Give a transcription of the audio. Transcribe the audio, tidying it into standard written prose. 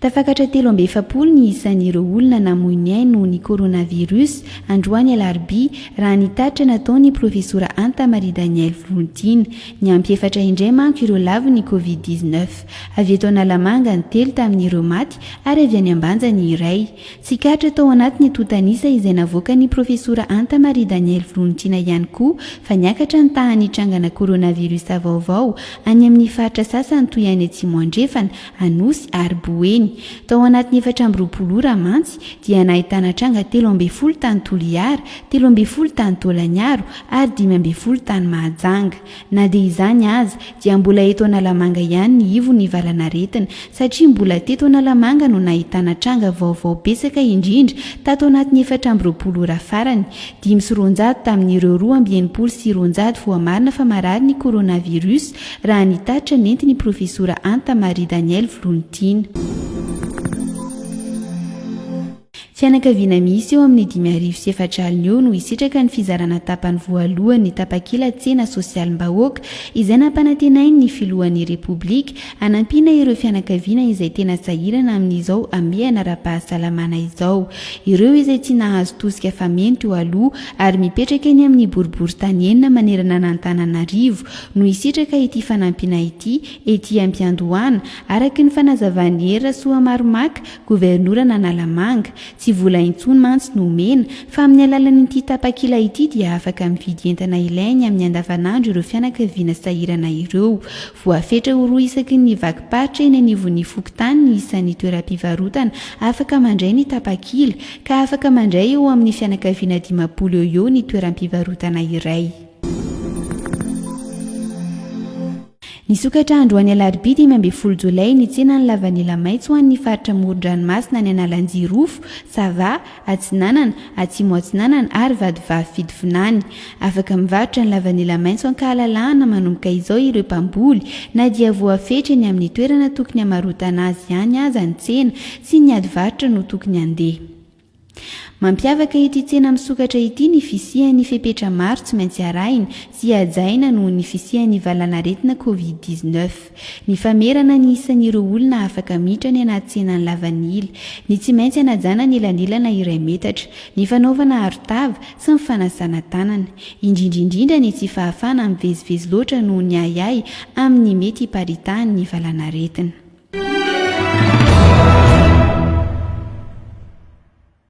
Tafakatra 43 ny isan'ireo olona namoy ny ainy noho ny coronavirus, androany alarobia, raha ny tatitra nataon'ny profesora Anta Marie Danielle Volontiana. Niampy efatra indray manko ireo lavon'ny Covid 19. Avy eto Analamanga ny telo tamin'ireo maty ary avy any Ambanja ny iray. Tsikaritra tao anatin'ny antontan'isa izay navoakan'ny profesora Anta Marie Danielle Volontiana ihany koa fa niakatra ny tahan'ny trangana coronavirus vaovao any amin'ny faritra sasany toy any Atsimo Andrefana, Anosy ary Boeny. Tao anatin'ny 24 ora mantsy dia nahitana tranga 13 tany Toliara, 13 tany Taolagnaro ary 15 tany Mahajanga. Na dia izany aza dia mbola eto Analamanga ihany ny ivon'ny valanaretina satria mbola teto Analamanga no nahitana tranga vaovao betsaka indrindra tato anatin'ny 24 ora farany. 205 tamin'ireo 262 voamarina fa marary ny coronavirus raha ny tatitra nentin'ny Profesora Anta Marie Danielle Volontiana. Fianakaviana miisa eo amin'ny 450 eo no hisitraka ny fizarana tapany voalohany ny tapakila tsena sosialim-bahoaka izay nampanantenain'ny filohan'ny Repoblika hanampiana ireo fianakaviana izay tena sahirana amin'izao hamehana ara-pahasalamana izao. Ireo izay tsy nahazo tosika fameno teo aloha ary mipetraka eny amin'ny boriborintany enina manerana an'Antananarivo no hisitraka ity fanampiana ity ety am-piandohana, araka ny fanazavan'i Hery Rasoamaromaka, governoran'Analamanga. Tsy vola intsony mantsy no omena, fa amin'ny alalan'ity tapakila ity dia afaka mividy entana ilainy amin'ny andavanandro ireo fianakaviana sahirana ireo. Voafetra ho roa isaky ny vakim-paritra eny anivon'ny fokontany ny isan'ny toeram-pivarotana afaka mandray ny tapakila, ka afaka mandray eo amin'ny fianakaviana 50 eo ho eo ny toeram-pivarotana iray. Nisokatra androany alarobia 15 jolay ny tsenan'ny lavanila maitso ho an'ny faritra amoron-dranomasina any Analanjirofo, Sava, Atsinanana, Atsimo Atsinanana ary Vadivavy Fitovinany. Afaka mivarotra ny lavanila maitso an-kahalalahana manomboka izao ireo mpamboly na dia voafetra eny amin'ny toerana tokony hamarotana azy ihany aza ny tsena sy ny ady varotra no tokony handeha. Mampiavaka ity tsena misokatra ity ny fisian'ny fepetra maro tsy maintsy arahina sy hajaina noho ny fisian'ny valanaretina Covid 19. Ny famerana ny isan'ireo olona afaka miditra any anaty tsenan'ny lavanila, ny tsy maintsy hanajana ny elanelana iray metatra, ny fanaovana arotava sy ny fanasana tanana. Indrindra indrindra ny tsy fahafahana mivezivezy loatra noho ny ahiahy amin'ny mety hiparitahan'ny valanaretina.